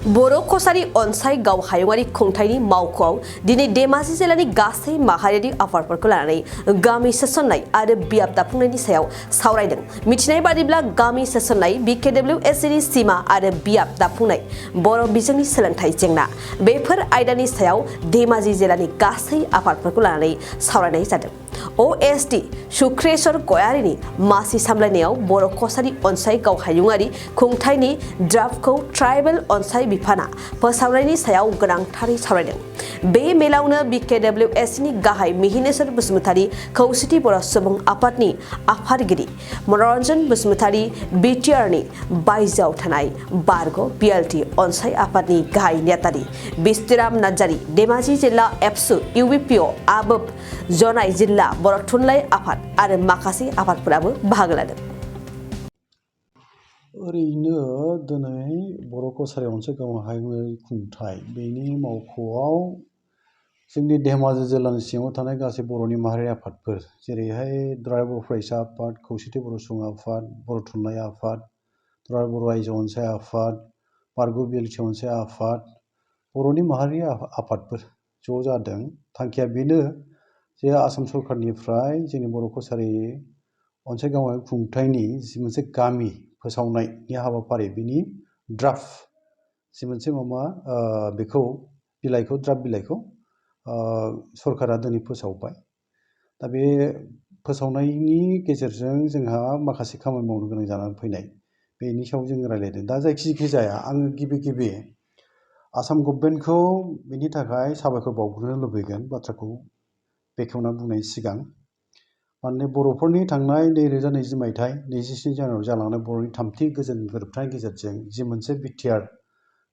बर' कसारी अनसाय गाव हायुङारि खुंथायनि मावख'आव दिनै धेमाजि जिल्लानि गासै माहारियारि आफादफोरखौ लानानै गामि सोसननाय आरो बियाब दाफुंनायनि सायाव सावरायदों। मिथिनाय बादिब्ला गामि सोसननाय, BKWSनि सिमा आरो बियाब दाफुंनाय, बर' बिजोंनि सोलोंथाइ जेंना बेफोर आयदानि सायाव धेमाजि जिल्लानि गासै आफादफोरखौ लानानै सावरायनाय जादों। OSD सुक्रेश्वर गयारिनि मासि सामलायनायाव बर' कसारी अनसाय गाव हायुङारि खुंथायनि ड्राफ्टखौ ट्राइबेल अनसाय बिफाना फोसावनायनि सायाव गोनांथारै सावरायदों। बे मेलावनो BKWSनि गाहाय मिहिनेश्वर बसुमतारी, खौसेथि बर' सुबुं आफादनि आफादगिरि मनरन्जन बसुमतारी, BTRनि बायजोआव थानाय बारग' BLT अनसाय आफादनि गाहाय नेहाथारि बिस्तिराम नार्जारी, धेमाजि जिल्ला एबसु UBPO आबोब जनाय जिल्ला बर' थुनलाइ आफाद आरो माखासे आफादफोराबो बाहागो लादों। ओरैनो दिनै बर' कसारी अनसाय गाव हायुङारि खुंथाय बेनि मावख'आव जोंनि धेमाजि जिल्लानि सिङाव थानाय गासै बर'नि माहारियारि आफादफोर जेरैहाय द्राविड़ फरायसा आफाद, खौसेथि बर' सुबुं आफाद, बर' थुनलाइ आफाद, द्राविड़ बर' आइजो अनसाय आफाद, बारग' BLT अनसाय आफाद, बर'नि माहारियारि आफादफोर ज' जादों। थांखिया बेनो जे आसाम सरकारनिफ्राय जोंनि बर' कसारी अनसाय गाव हायुङारि खुंथायनि जि मोनसे गामि फोसावनायनि हाबाफारि बिनि ड्राफ्ट जि मोनसे बेखौ बिलाइखौ ड्राफ्ट बिलाइखौ सरकारा दिनै फोसावबाय। दा बे फोसावनायनि गेजेरजों जोंहा माखासे खामानि मावनो गोनां जानानै फैनाय बेनि सायाव जों रायज्लायदों। दा जायखि जाया आङो गिबि आसाम गभर्नमेन्टखौ बेनि थाखाय साबायखर बावग्रोनो लुबैगोन बाथ्राखौ बेखेवना बुंनायनि सिगां। माने बर'फोरनि थांनाय 2020 मायथाइ 27 जानुवारियाव जालांनाय बर'नि थामथि गोजोन गोरोबथानि गेजेरजों जि मोनसे बिटिआर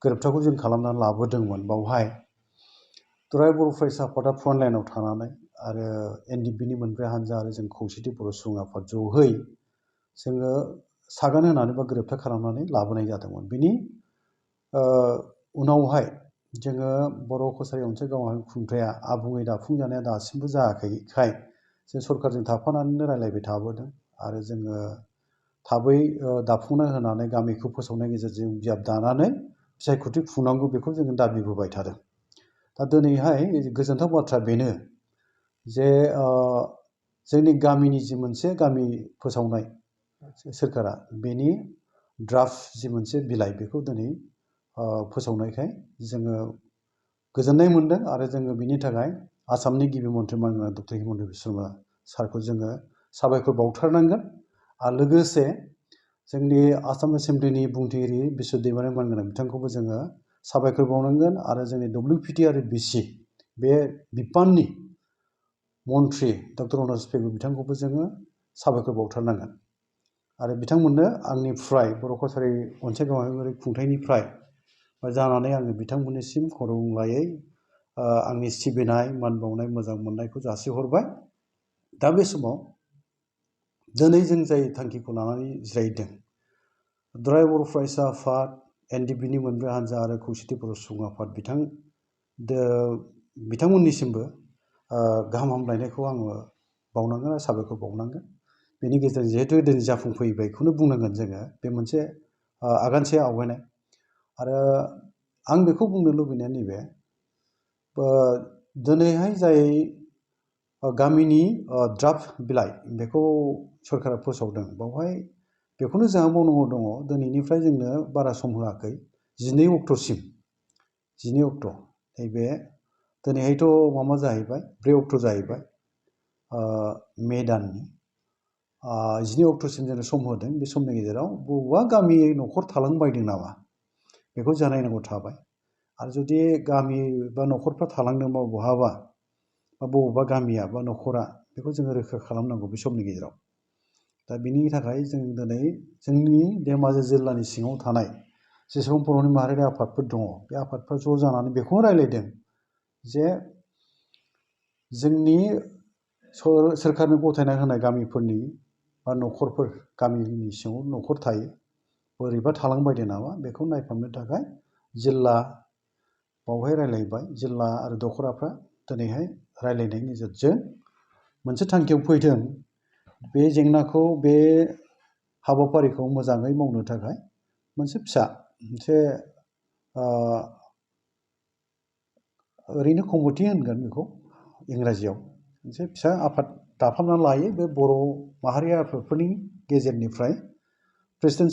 गोरोबथाखौ जों खालामनानै लाबोदोंमोन, बावहाय द्राविड़ बर' फरायसा आफादा फ्रन्ट लाइनाव थानानै आरो NDPनि मोनब्रै हानजा आरो जों खौसेथि बर' सुबुं आफाद जहै जोङो सागान होनानै बा गोरोबथा खालामनानै लाबोनाय जादोंमोन। बिनि उनावहाय जोङो बर' कसारी अनसाय गाव हायुङारि खुंथाया आबुङै दाफुंजानाया दासिमबो जायाखैखाय जों सरकारजों थाफानानैनो रायज्लायबाय थाबोदों आरो जोङो थाबै दाफुंना होनानै गामिखौ फोसावनायनि गेजेरजों बियाब दानानै बिसायख'थि खुंनांगौ बेखौ जोङो दाबिबोबाय थादों। दा दिनैहाय गोजोनथाव बाथ्रा बेनो जे जोंनि गामिनि जि मोनसे गामि फोसावनाय सोरखारा बेनि ड्राफ्ट जि मोनसे बिलाइ बेखौ दिनै फोसावनायखाय जोङो गोजोननाय मोनदों आरो जोङो बिनि थाखाय आसामनि गिबि मन्थ्रि मानगोनां डक्टर हिमन्त बिश्व शर्मा सारखौ जोङो साबायखर बावथारनांगोन। आरो लोगोसे जोंनि आसाम एसेमब्लिनि बुंथिगिरि बिश्व दैमारि मानगोनां बिथांखौबो जोङो साबायखर बावनांगोन आरो जोंनि WPT आरो BC बे बिफाननि मन्थ्रि डक्टर अनास पेगु बिथांखौबो जोङो साबायखर बावथारनांगोन। आरो बिथांमोननो आंनिफ्राय बर' कसारी अनसाय गाव हायुङारि खुंथायनिफ्राय जानानै आङो बिथांमोननिसिम खर'गंग्लायै आंनि सिबिनाय मान बावनाय मोजां मोननायखौ जासिहरबाय। दा बे समाव दिनै जों जाय थांखिखौ लानानै जिरायदों द्राविड़ बर' फरायसा आफाद, NDPनि मोनब्रै हानजा आरो खौसेथि बर' सुबुं आफाद बिथांमोननिसिमबो गाहाम हामलायनायखौ आङो बावनांगोन आरो साबायखर बावनांगोन। बेनि गेजेरजों जिहेतु दिनै जाफुंफैबायखौनो बुंनांगोन जोङो, बे मोनसे आगानसे आवगायनाय। आरो आं बेखौ बुंनो लुबैनाया नैबे दिनैहाय जाय गामिनि ड्राफ्ट बिलाइ बेखौ सरकारा फोसावदों, बावहाय बेखौनो जोंहा मावनांगौ दङ। दिनैनिफ्राय जोंनो बारा सम होआखै, 12 अक्ट'सिम 12 अक्ट' नैबे दिनैहायथ' जाहैबाय 4 अक्ट' जाहैबाय मे दाननि 12 अक्ट'सिम जोंनो सम होदों। बे समनि गेजेराव बबेबा गामि न'खर थालांबायदों नामा बेखौ जों नायनांगौ थाबाय। आरो जुदि गामि बा न'खरफ्रा थालांदोंबा बहाबा बा बबेबा गामिया बा न'खरा बेखौ जोङो रोखा खालामनांगौ बे समनि गेजेराव। दा बिनि थाखाय जों दिनै जोंनि धेमाजि जिल्लानि सिङाव थानाय जेसेबां बर'नि माहारियारि आफादफोर दङ बे आफादफ्रा ज' जानानै बेखौनो रायज्लायदों जे जोंनि सोरखारनो गथायना होनाय गामिफोरनि बा न'खरफोर गामिनि सिङाव न'खर थायो बोरैबा थालांबायदों नामा बेखौ नायफामनो थाखाय जिल्ला बावहाय रायज्लायबाय। जिल्ला आरो दख'राफ्रा दिनैहाय रायज्लायनायनि गेजेरजों मोनसे थांखियाव फैदों बे जेंनाखौ बे हाबाफारिखौ मोजाङै मावनो थाखाय मोनसे फिसा मोनसे ओरैनो कमिटि होनगोन बेखौ इंराजियाव मोनसे फिसा आफाद दाफामनानै लायो बे बर' माहारि आफादफोरनि गेजेरनिफ्राय प्रेसिडेन्ट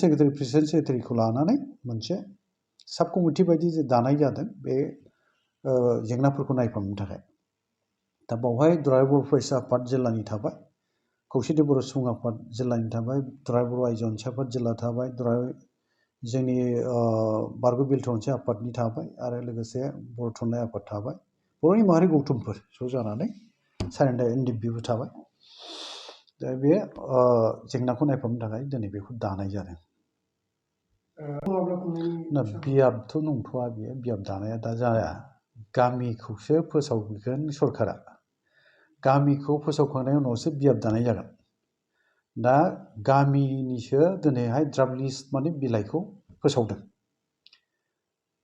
सेक्रेटारिखौ लानानै मोनसे साब कमिटि बायदि दानाय जादों बे जेंनाफोरखौ नायफामनो थाखाय। दा बावहाय दुलाराय बर' फरायसा आफाद जिल्लानि थाबाय, खौसेथि बर' सुबुं आफाद जिल्लानि थाबाय, दुलाराय बर' आइजो अनसाय आफाद जिल्ला थाबाय, जोंनि बारग' बिलथ अनसाय आफादनि थाबाय आरो लोगोसे बर' थुनलाइ आफाद थाबाय, बर'नि माहारि गौथुमफोर ज' जानानै सारेन्डार एनडिएफबिबो थाबाय। दा बे जेंनाखौ नायफामनो थाखाय दिनै बेखौ दानाय जादों। बियाबथ' नंथ'आ बेयो, बियाब दानाया दा जाया। गामिखौसो फोसावगोन सरकारा, गामिखौ फोसावखांनायनि उनावसो बियाब दानाय जागोन। दा गामिनिसो दिनैहाय ड्राफ्ट लिस्ट माने बिलाइखौ फोसावदों।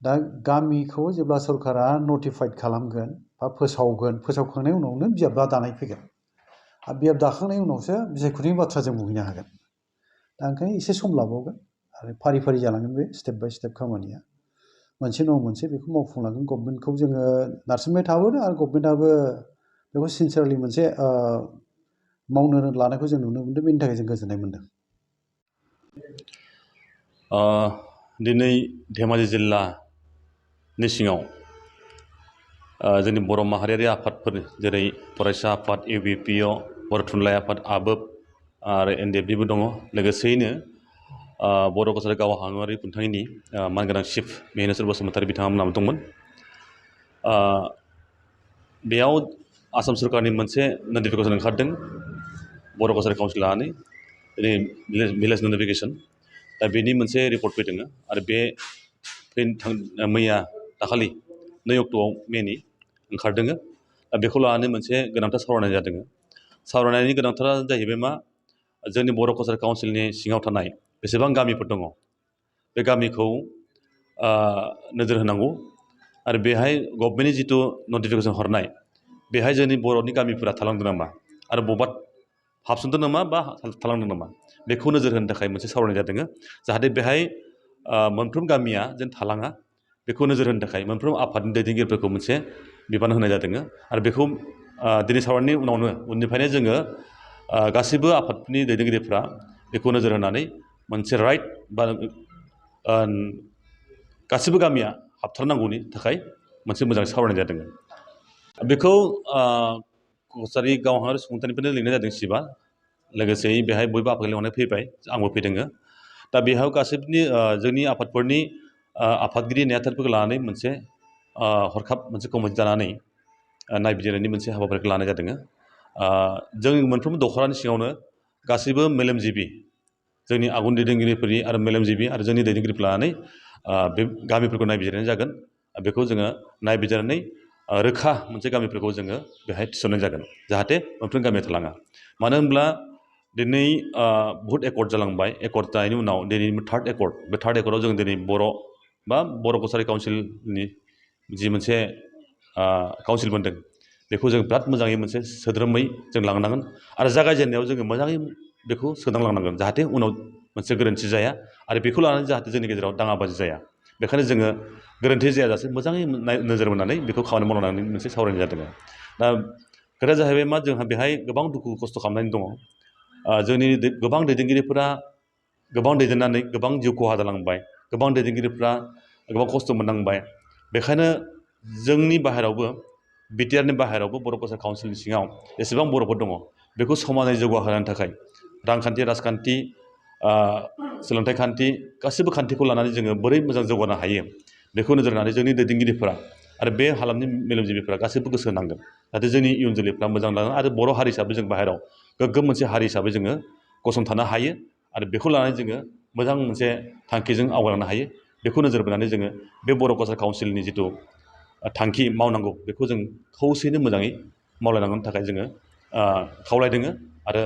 दा गामिखौ जेब्ला सरकारा नटिफाइड खालामगोन बा फोसावगोन, फोसावखांनायनि उनावनो बियाबा दानाय फैगोन। आरो बियाब दाखांनायनि उनावसो बिसायख'थिनि बाथ्रा जों बुंहैनो हागोन। दा ओंखायनो एसे सम लाबावगोन आरो फारि फारि जालांगोन बे स्टेप बाय स्टेप खामानिया। मोनसे नङा मोनसे बेखौ मावफुंलांगोन। गभर्नमेन्टखौ जोङो नारसिनबाय थाबोदों आरो गभर्नमेन्टआबो बेखौ सिनसियारलि मोनसे मावनो लानायखौ जों नुनो मोनदों। बेनि थाखाय जों गोजोननाय मोनदों। दिनै धेमाजि जिल्लानि सिङाव जोंनि बर' माहारियारि आफादफोर जेरै फरायसा आफाद, इउबिपिअ, बर' थुनलाइ आफाद, आबोब आरो एनडिएफबिबो दङ। लोगोसेयैनो बर' कसारि गावहायुङारि खुंथायनि मानगोनां चिफ मिहिनेश्वर बसुमतारी बिथांमोनाबो दंमोन। बेयाव आसाम सरकारनि मोनसे नटिफिकेसन ओंखारदों बर' कसारि काउन्सिल लानानै, भिलेज नटिफिकेसन। दा बेनि मोनसे रिपर्ट फैदों आरो बे मैया दाखालि 2 अक्ट'आव मेनि ओंखारदों। दा बेखौ लानानै मोनसे गोनांथार सावरायनाय जादों। सावरायनायनि गोनांथारा जाहैबाय मा, जोंनि बर' कसारि काउन्सिलनि सिङाव थानाय बेसेबां गामिफोर दङ बे गामिखौ नोजोर होनांगौ आरो बेहाय गभर्नमेन्टनि जिथु नटिफिकेसन हरनाय बेहाय जोंनि बर'नि गामिफोरा थालांदों नामा आरो बबेबा हाबसनदों नामा बा थालांदों नामा बेखौ नोजोर होनो थाखाय मोनसे सावरायनाय जादों। जाहाथे बेहाय मोनफ्रोम गामिया जेन थालाङा बेखौ नोजोर होनो थाखाय मोनफ्रोम आफादनि दैदेनगिरिफोरखौ मोनसे बिबान होनाय जादों। आरो बेखौ दिनै सावरायनायनि उननिफ्रायनो जोङो गासैबो आफादनि दैदेनगिरिफ्रा बेखौ नोजोर होनानै मोनसे राइट बा गासैबो गामिया हाबथारनांगौनि थाखाय मोनसे मोजां सावरायनाय जादों। बेखौ कसारि गावहायुङारि सुबुंथायनिफ्रायनो लिंनाय जादों चिफआ। लोगोसेयै बेहाय बयबो आफाद लेंहरनाय फैबाय, आंबो फैदों। दा बेहाय गासैबोनि जोंनि आफादफोरनि आफादगिरि नेहाथारफोरखौ लानानै मोनसे हरखाब मोनसे कमिटि दानानै नायबिजिरनायनि मोनसे हाबाफारिखौ लानाय जादों। जों मोनफ्रोमबो दख'रानि सिङावनो गासैबो मेलेमजिबि, जोंनि आगुन दैदेनगिरिफोरनि आरो मेलेमजिबि आरो जोंनि दैदेनगिरिफोर लानानै बे गामिफोरखौ नायबिजिरनाय जागोन। बेखौ जोङो नायबिजिरनानै रोखा मोनसे गामिफोरखौ जोङो बेहाय थिसननाय जागोन, जाहाथे मोनफ्रोम गामिया थालाङा। मानो होनब्ला दिनै बहुद एकर्ड जालांबाय। एकर्ड जानायनि उनाव दिनै थार्ड एकर्ड, बे थार्ड एकर्डआव जों दिनै बर' कसारि काउन्सिलनि जि मोनसे काउन्सिल मोनदों बेखौ जों बिराद मोजाङै मोनसे सोद्रोमै जों लांनांगोन आरो जागायजेननायाव जोङो मोजाङै बेखौ सोदांलांनांगोन, जाहाथे उनाव मोनसे गोरोन्थि जाया आरो बेखौ लानानै जाहाथे जोंनि गेजेराव दाङाबाजि जाया। बेखायनो जोङो गोरोन्थि जायाजासे मोजाङै नोजोर होनानै बेखौ खामानि मावलांनानै मोनसे सावरायनाय जादों। दा खोथाया जाहैबाय मा, जोंहा बेहाय गोबां दुखु खस्थ' खालामनानै दङ। जोंनि गोबां दैदेनगिरिफोरा गोबां दैदेननानै गोबां जिउ खहा जालांबाय, गोबां दैदेनगिरिफ्रा गोबां खस्थ' मोननांबाय। बेखायनो जोंनि बाहेरायावबो, बिटिआरनि बाहेरायावबो बर' कसारि काउन्सिलनि सिङाव जेसेबां बर'फोर दङ बेखौ समानै जौगाहोनो थाखाय रांखान्थि, राजखान्थि, सोलोंथाइ खान्थि गासैबो खान्थिखौ लानानै जोङो बोरै मोजां जौगानो हायो बेखौ नोजोर होनानै जोंनि दैदेनगिरिफोरा आरो बे हालामनि मेलेमजिबिफोरा गासैबो गोसो होनांगोन, जाहाथे जोंनि इयुन जोलैफ्रा मोजां लागोन आरो बर' हारि हिसाबै जों बाहेरायाव गोग्गोम मोनसे हारि हिसाबै जोङो गसंथानो हायो आरो बेखौ लानानै जोङो मोजां मोनसे थांखिजों आवगायलांनो हायो। बेखौ नोजोर बोनानै जोङो बे बर' कसारि काउन्सिलनि जिथु थांखि मावनांगौ बेखौ जों खौसेयैनो मोजाङै मावलायनांगौनि थाखाय जोङो खावलायदों आरो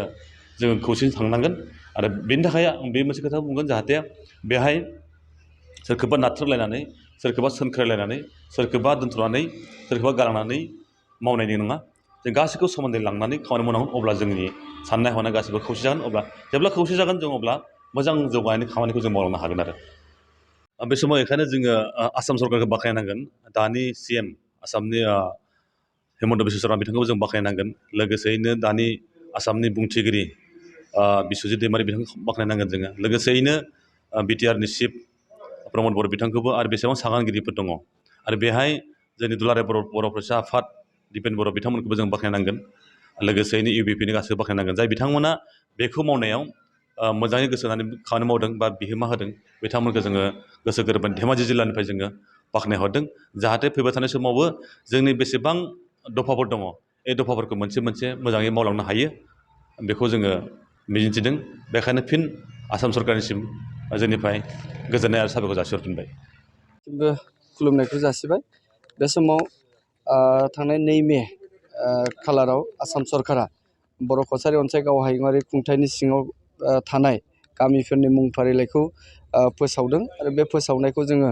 जोङो खौसेयै थांनांगोन। आरो बेनि थाखाय आं बे मोनसे खोथा बुंगोन, जाहाथे बेहाय सोरखौबा नाथ्रोदलायनानै, सोरखौबा सोंख्रायलायनानै, सोरखौबा दोनथ'नानै, सोरखौबा गालांनानै मावनायनि नङा। जों गासैखौबो समानै लांनानै खामानि मावनांगोन, अब्ला जोंनि साननाय हनाय गासैबो खौसे जागोन। अब्ला जेब्ला खौसे जागोन जों अब्ला मोजां जौगानायनि खामानिखौ जों मावलांनो हागोन आरो। बे समाव बेखायनो जोङो आसाम सरकारखौ बाख्नायनांगोन दानि CM आसामनि हिमन्त बिश्व शर्मा बिथांखौबो जों बाख्नायनांगोन लोगोसेयैनो दानि आसामनि बुंथिगिरि बिश्वजित दैमारि बिथांखौ बाख्नायनांगोन जोङो लोगोसेयैनो BTRनि चिफ प्रमद बर' बिथांखौबो आरो बेसेबां सागानगिरिफोर दङ आरो बेहाय जोंनि दुलाराय बर' फरायसा आफाद दिपेन बर' बिथांमोनखौबो जों बाख्नायनांगोन लोगोसेयैनो UBPनि गासैबो बाख्नायनांगोन जाय बिथांमोना बेखौ मावनायाव मोजाङै गोसो होनानै खामानि मावदों बा बिहोमा होदों बिथांमोनखौ जोङो गोसो गोरबोनि धेमाजि जिल्लानिफ्राय जोङो बाख्नायहरदों जाहाथे फैबाय थानाय समावबो जोंनि बेसेबां दफाफोर दङ बे दफाफोरखौ मोनसे मोनसे मोजाङै मावलांनो हायो बेखौ जोङो मिजिंथिदों बेखायनो फिन आसाम सरकारनिसिम जोंनिफ्राय गोजोननाय आरो साबायखर जासिहरफिनबाय खुलुमनायखौ जासिबाय बे समाव थांनाय 2 मे खालाराव आसाम सरकारा बर' कसारि अनसाइ गाव हायुङारि खुंथायनि सिङाव थानाय गामिफोरनि मुं फारिलाइखौ फोसावदों आरो बे फोसावनायखौ जोङो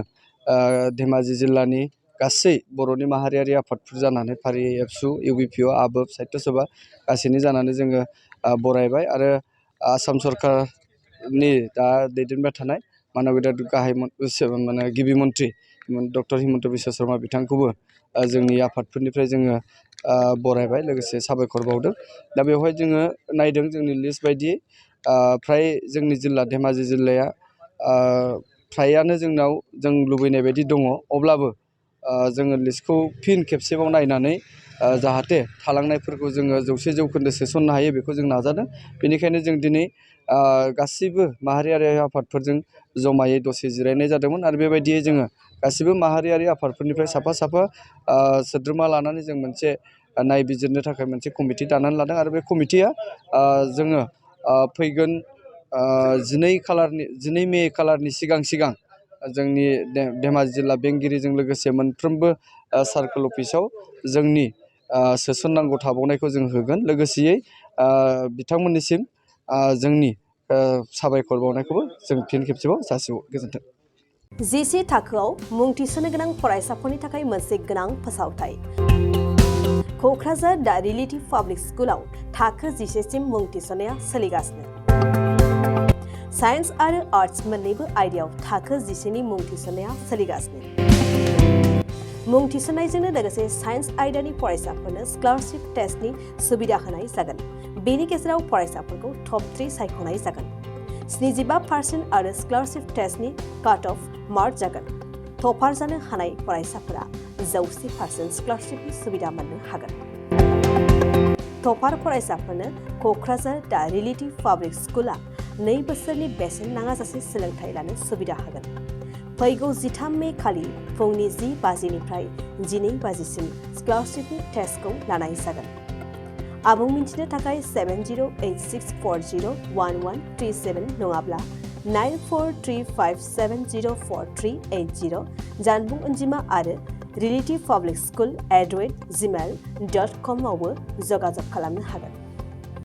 धेमाजि जिल्लानि गासै बर'नि माहारियारि आफादफोर जानानै फारियै एबसु UBPO आबोब साहित्य सभा गासैनि जानानै जोङो बरायबाय आरो आसाम सरकारनि दा दैदेनबाय थानाय मानबिदात गाहाय माने गिबि मन्थ्रि डक्टर हिमन्त बिश्व शर्मा बिथांखौबो जोंनि आफादफोरनिफ्राय जोङो बरायबाय लोगोसे साबायखर बावदों दा बेवहाय जोङो नायदों जोंनि लिस्ट बायदियै फ्राय जोंनि जिल्ला धेमाजि जिल्लाया फ्रायानो जोंनाव जों लुबैनाय बायदि दङ अब्लाबो जोङो लिस्टखौ फिन खेबसेबाव नायनानै जाहाथे थालांनायफोरखौ जोङो 100% सोसननो हायो बेखौ जों नाजादों बेनिखायनो जों दिनै गासिबो माहारियारि आफादफोरजों जमायै दसे जिरायनाय जादोंमोन आरो बेबायदियै जोङो गासिबो माहारियारि आफादफोरनिफ्राय साफा साफा सोद्रोमा लानानै जों मोनसे नायबिजिरनो थाखाय मोनसे कमिटि दानानै लादों आरो बे कमिटिया जोङो फैगोन 12 मे खालारनि सिगां जोंनि धेमाजि जिल्ला बेंगिरिजों लोगोसे मोनफ्रोमबो सार्कोल अफिसाव जोंनि सोसननांगौ थाबावनायखौ जों होगोन लोगोसेयै बिथांमोननिसिम जोंनि साबायखर बावनायखौबो जों फिन खेबसेबाव जासिबाव गोजोन्थों। जिसे थाखोआव मुं थिसननो गोनां फरायसाफोरनि थाखाय मोनसे गोनां फोसावथाय क'क्राझार दा रिलेटिभ पाब्लिक स्कुलाव थाखो 10 सिम मुं थिसननाया सोलिगासिनो साइन्स आरो आर्ट्स मोन्नैबो आयदायाव थाखो 10 नि मुं थिसननाया सोलिगासिनो मुं थिसननायजोंनो लोगोसे साइन्स आयदानि फरायसाफोरनो स्कलारशिप टेस्टनि सुबिदा होनाय जागोन बेनि गेजेराव फरायसाफोरखौ टप 3 सायख'नाय जागोन 75% आरो स्कलारशिप टेस्टनि काट अफ मार्क जागोन टपार जानो हानाय फरायसाफोरा 100% स्कलारशिपनि सुबिदा मोननो हागोन टपार फरायसाफोरनो क'क्राझार दा रिलेटिभ पाब्लिक स्कुला 2 बोसोरनि बेसेन नाङाजासे सोलोंथाइ लानो सुबिदा होगोन फैगौ 13 मे खालि फुंनि 10 बाजिनिफ्राय 12 बाजिसिम स्कलारशिपनि टेस्टखौ लानाय जागोन आबुं मिन्थिनो थाखाय 7086401137 नङाब्ला 9435704380 जानबुं अनजिमा आरो relativpublicschool@gmail.com आवबो जगाजग खालामनो हागोन।